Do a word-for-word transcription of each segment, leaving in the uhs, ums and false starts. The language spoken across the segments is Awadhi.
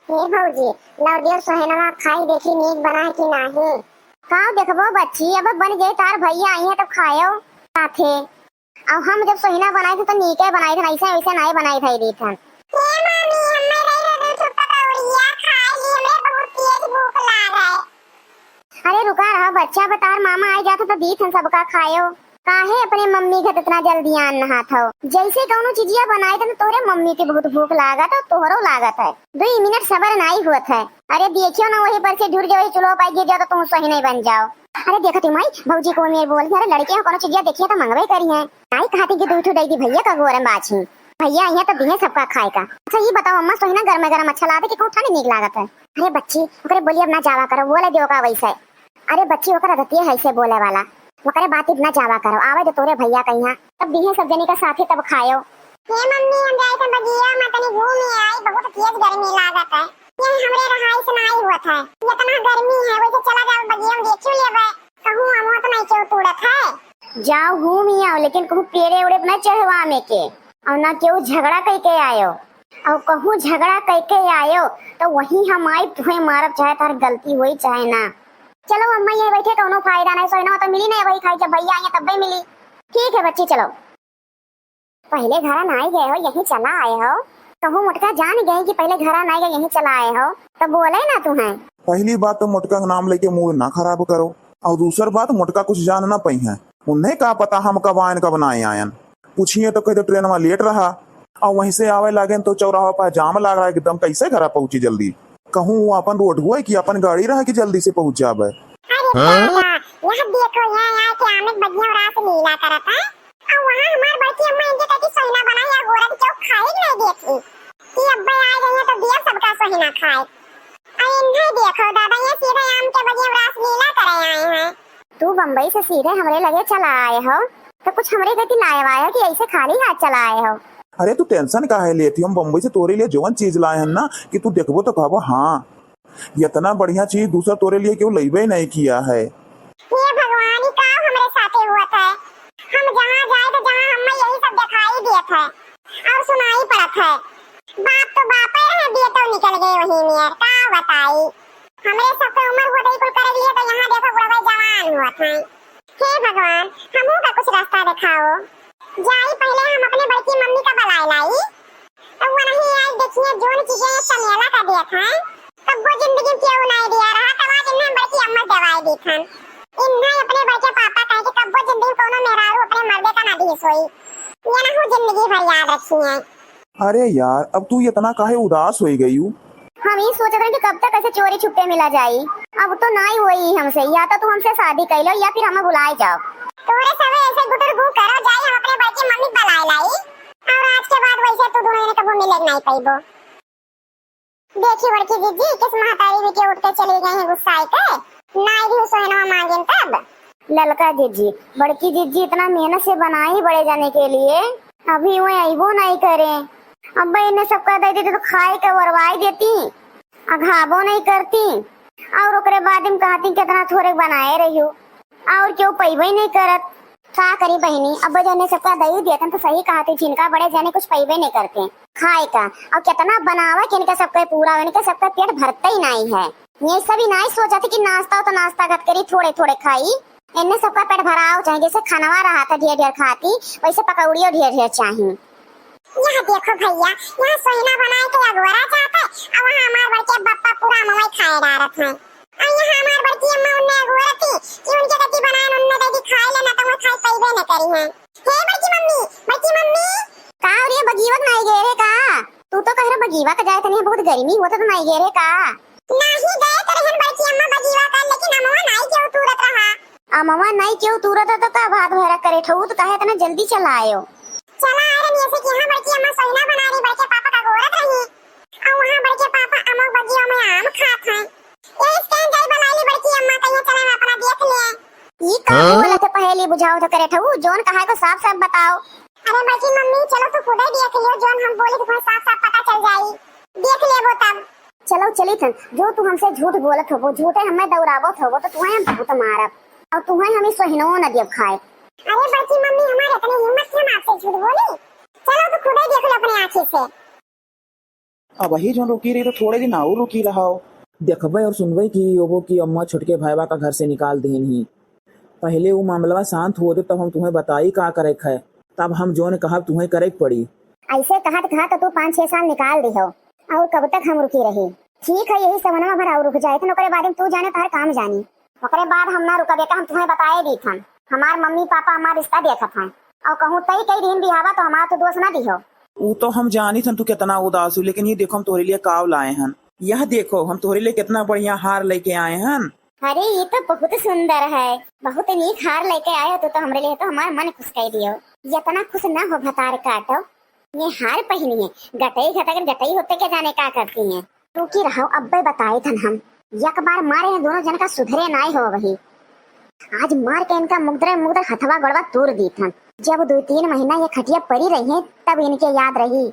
हे भौजी, लाओ दियो सोहिनवा खाई, देखी नीक बना है कि नाही। का देखबो बच्ची, अब बन जाई, तार भैया आई है तब खायो साथे। अब हम जब सोहिना बनाई थे तो नीके बनाई थे, ऐसे वैसे नाई बनाई थे दी थे। हे मामी, हमें रही दो छुट्टा कौड़िया खाई ली, हमें बहुत तेज भूख लाग है। अरे रुका रहा बच्चा, बतार मामा आई जात तो दी थन सबका खायो। काहे अपने मम्मी के इतना जल्दी आन नहात हो? जैसे कौनो चीजिया बनाए थे तो तोहरे मम्मी के बहुत भूख लागत है, तोहरो लागत है। दुई मिनट सबर नाई हुआ था। अरे देखियो ना, वही पर से जुड़ जाओ, चूल्हो पाई गिर जाओ तो तुम सही नहीं बन जाओ। अरे देखो तुम आई भौजी को मेरे बोल, अरे लड़के हो, कौनो चीजिया देखिए तो मंगवे करी है। नाई कहती कि दुई ठो दे दी भैया का गोरम बाछी। भैया यहाँ तो दिए सबका खाए का। अच्छा ये बताओ अम्मा, सोहिना गरम गरम अच्छा लागत कि कौन ठंडी नीक लागत है? अरे बच्ची, ओकरे बोली अब ना जावा करो, बोले दियो का वैसे। अरे बच्ची, ओकर आदतिये है ऐसे बोले वाला, ओकरे बात इतना जावा करो, आवे दे तोरे भैया कहिया, तब दिहे सब जनी का साथे तब खायो। हे मम्मी, हम जाए थे बगिया में तनी घूम आई, बहुत तेज गर्मी लागत है। ये हमरे रहाई से नाई हुआ था, इतना गर्मी है, वैसे चला जाओ बगिया में देखियो लेबे, कहूँ अमवा तो नहीं केहू तोड़त है। जाओ घूम ही आओ, लेकिन कहूँ पेड़े उड़े पर ना चढ़वा में के, और ना केहू झगड़ा कई के आयो। और कहूँ झगड़ा कई के आयो, तो वहीं हम आई, तुहें मारब, चाहे तार गलती होई चाहे ना। चलो अम्मा, ये बैठे कौनो फायदा नहीं, सोहिना तो मिली नहीं, वही खाई जब भैया आएंगे तब्बे मिली। ठीक है बच्ची, चलो। पहले घरा नाई गए हो, यहीं चला आए हो। कहूँ मोटका जान गए कि पहले घरा नाई गए, यहीं चला आए हो, तो बोले ना तुहें। पहली बात तो मोटका का नाम लेके मूड ना खराब करो, और दूसर बात मोटका कुछ जान ना पाई है। उन्हें का पता हम कब आयन कब ना आयन। पूछिए तो कह दे ट्रेन में लेट रहा, और वहीं से आवे लागे तो चौराहा पर जाम लाग रहा एकदम, कैसे घरा पहुँची जल्दी? कहूँ वो अपन रोड हुआ कि अपन गाड़ी रहा कि जल्दी से पहुँच जावे। अरे हाँ? दादा, यहाँ देखो, यहाँ आके आमे बगिया रास लीला करत है। और वहाँ हमार बड़की अम्मा इनके कहती सोहिना बनाई या गोरख चौक खाए के नहीं देती कि अब्बे आ गई है तो दिया सबका सोहिना खाए। और इन्हें देखो दादा, ये सीधे आम के बगिया रास लीला करे आए हैं। तू बम्बई से सीधे हमरे लगे चला आए हो, तो कुछ हमरे गति लाए वाए हो कि ऐसे खाली हाथ चला आए हो? अरे तू टेंशन काहे लेती, हम बम्बई से तोरे लिए जवन चीज लाए हैं ना कि तू देखबो तो कहबो हाँ, इतना बढ़िया चीज दूसरा तोरे लिए क्यों लइबे नहीं किया है। हे भगवान, ई का हमरे साथे हुआ था? हम जहाँ जाए तो जहाँ हमें यही सब दिखाई दिया था और सुनाई पड़त है। बाप तो बापे रहे, बेटो निकल गए वही नियर, का बताई। हमरे सबके उम्र हो गई कुल करे लिए, तो यहाँ देखो बुढ़वा जवान हुआ था। हे भगवान, हमहू का कुछ रास्ता दिखाओ। जाई पहले हम अपने बड़की मम्मी का बुलाए लाई। तो वो नहीं आई, देखिए जोन चीजें ये चमेला का दिया था, कब्बो जिंदगी में क्यों नहीं दिया रहा, तब आज इन्हें बड़की अम्मा दवाई दी था। इन्हें अपने बड़के पापा कहे कि कब्बो जिंदगी में कोनो मेहरारू अपने मर्दे का ना दी सोई, ये ना हो जिंदगी भर याद रखी है। अरे यार, अब तू इतना काहे उदास होई गयू? हम ई सोचत रहे कि कब तक ऐसे चोरी छुपे मिला जाई। अब तो नाई होई हमसे, या तो तू हमसे शादी कर लो या फिर हमें बुलाए जाओ। तोरे सवे ऐसे गुटर गु करो, जाई हम अपने बड़की मम्मी बुलाए लाई। और आज के बाद वैसे तू दोनों ने कबो मिले नहीं पाइबो। देखी बड़की जीजी, किस महतारी भी के उठ के चली गई है गुस्साई के। नाई भी सोहनवा मांगिन तब। ललका जीजी, बड़की जीजी इतना मेहनत से बनाई बड़े जाने के लिए, अभी वो अइबो नहीं करे। अब इन्हें सबका दे देती तो खाए के वरवाई देती, अघाबो नहीं करती, और ओकरे बाद में कहती कितना थोड़े बनाए रही हो, और क्यों पैबे नहीं करत। का करी बहिनी, अब जौने सबका दई देतन तो सही कहत है, जिनका बड़े जाने कुछ पैबे नहीं करते खाए का। और कितना बनावे कि इनका सबका पूरा, इनका सबका पेट भरते ही नहीं है। ये सभी नहीं सोचत कि नाश्ता हो तो नाश्ता गत करी, थोड़े थोड़े खाई। इनने सबका पेट भराव चाहे, जैसे खनवा रहा था ढेर ढेर खाती, वैसे पकौड़ियों ढेर ढेर चाही। यहाँ देखो भैया, यहाँ सोहिना बनाए के अगोरा जाता है, और वहाँ हमार बड़के बप्पा पूरा अमवाई खाए डारत हैं। और यहाँ हमार बड़की अम्मा उनने अगोरा थी कि उनके गति बनाए उनने दे दी खाए लेना, तो वो खाए पैबे न करी हैं। हे बड़की मम्मी, बड़की मम्मी। का हो रे, बगीवक नाई गए रे का? तू तो कह रहे बगीवा का जाए तनी बहुत गर्मी होता तो नाई गए रे का? नाही गए तो रहन बड़की अम्मा बगीवा का, लेकिन अमवा नाई के उतूरत रहा। अमवा नाई के उतूरत तो का भात भरा करे ठहू तो काहे इतना जल्दी चला आयो? चला आए रहनी ऐसे कि हाँ बड़की अम्मा सोहिना बना रही, बड़के पापा का गोरत रही। और वहाँ बड़के पापा अमवा बगिया में आम खात हैं। यही स्टैंड जाई बुलाई ली बड़की अम्मा, कहिए चले हम अपना देख ले। ई का हाँ? बोलत है पहेली बुझाओ तो करे ठहू, जोन कहा है को साफ साफ बताओ। अरे बड़की मम्मी चलो तू खुदे देख लियो, जोन हम बोली तुम्हें साफ साफ पता चल जाई, देख लेबो तब। चलो चली थन, जो तू हमसे झूठ बोलत होबो, झूठे हमें दौड़ावत होबो तो तुम्हें हम बहुत मारब और तुम्हें हम ई सोहिनो न देब खाए। अरे बड़की मम्मी हमारे इतनी हिम्मत कि हम आपसे झूठ बोली? चलो तू खुदे देख लो अपने आँखी से। अबही जौन रुकी रही तो थोड़े दिन और रुकी रहो। देखबे और सुनबे कि ओबो की अम्मा छोटके भाईवा का घर से निकाल देहन ही। पहले वो मामला शांत हो दे तब हम तुम्हें बताई का करे है। तब हम जौन कहब तुम्हें करे के पड़ी। ऐसे कहत कहत तो तू पाँच छह साल निकाल दिहो और कब तक हम रुकी रही। ठीक है, यही समनवा भर और रुक जाए तो ओकरे बाद में तू जाने तोहर काम जानी। ओकरे बाद हम ना रुकबे का, हम तुम्हें बताए दी थन। हमार मम्मी पापा हमार रिश्ता देखत हैं और कहूँ तई कई दिन बिहावा तो हमार तो दोष ना दिहो। ऊ तो हम जानी थन तू कितना उदास हो, लेकिन ये देखो हम तोहरे लिए काव लाए हन। यह देखो हम तोहरे लिए कितना बढ़िया हार लेके आए हन। अरे ये तो बहुत सुंदर है, बहुत नीक हार लेके आए हो तू तो हमरे लिए, तो हमार मन खुश कर दियो। इतना खुश ना हो भतार काटो, ये हार पहनी है, गटई घटक गटई होते के जाने का करती हैं। तू की रहो अब्बे बताए थन हम, एक बार मारे हैं दोनों जन का सुधरे नाय हो वही। आज मार के इनका मुगदरे मुगदर हथवा गोड़वा तोड़ दी थन। जब दो तीन महीना ये खटिया पड़ी रही है तब इनके याद रही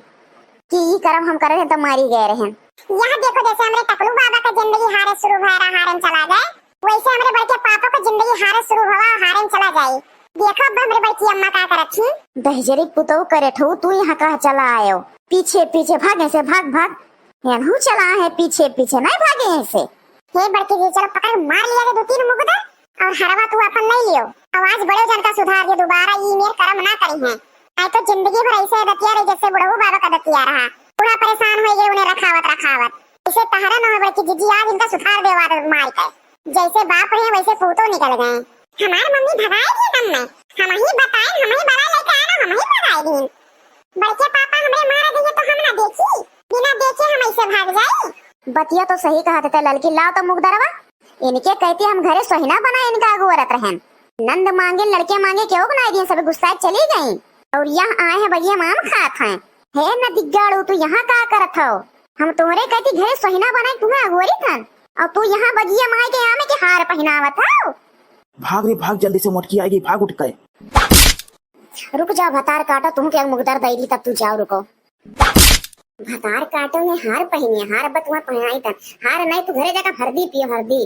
कि ई करम हम करे रहे तो मारी गए रहे। यह देखो जैसे हमरे टकलू बाबा का जिंदगी हारे शुरू भय रहा, हारे में चला गए, वैसे हमरे बड़के पापा का जिंदगी हारे शुरू हुआ, हारे में चला जाए। देखो अब हमरे बड़की अम्मा का करत थी। दहिजरी पुतौ करे ठऊ, तू यहाँ कहाँ चला आयो? पीछे पीछे भागे से भाग भाग। एनहू चला है पीछे पीछे, नहीं भागे ऐसे। हे बड़की जी, चलो पकड़ मार लिया दो तीन मुगदर और हरवा तू अपन नहीं लियो। और आज बड़े जन का सुधार ये दोबारा ई मेर करम ना करी है। आई तो जिंदगी भर ऐसे दतिया रही जैसे बुढ़ऊ बाबा का दतिया रहा। पूरा परेशान हो गए उन्हें रखावत रखावत। इसे तहरा ना हो बड़की जीजी, आज इनका सुधार देवा दे मार के। जैसे बाप रहे वैसे पूतो निकल गए। हमार मम्मी भगाए दिए कम में, हम ही बताए, हम ही बड़ा लेके आए ना, हम ही भगाए दिए। बड़के पापा हमरे मारा गए तो हम ना देखी, बिना देखे हम ऐसे भाग जाई। बतिया तो सही कहा थे ललकी, लाओ तो मुगदरवा। इनके कहती हम घरे सोहिना बना इनका अगुवरत रहन। नंद मांगे लड़के मांगे क्यों बनाए दिए, सब गुस्सा चली गई। और यहाँ आए हैं बगिया माम खात हैं। हे न दिग्गाड़ू, तू यहाँ का करत हो? हम तुम्हरे कहती घरे सोहिना बनाए तुम्हें अगुवरी थन, और तू यहाँ बगिया माए के आमे के हार पहनावत हो। भाग रे भाग, जल्दी से मोटकी आएगी, भाग उठ के। रुक जाओ भतार काटो, तुम के मुगदर दै दी तब तू जाओ, रुको। भतार काटो ने हार पहनिए, हार अब तुम्हें पहनाई थन, हार नहीं तू घरे जाकर हरदी पियो, हरदी।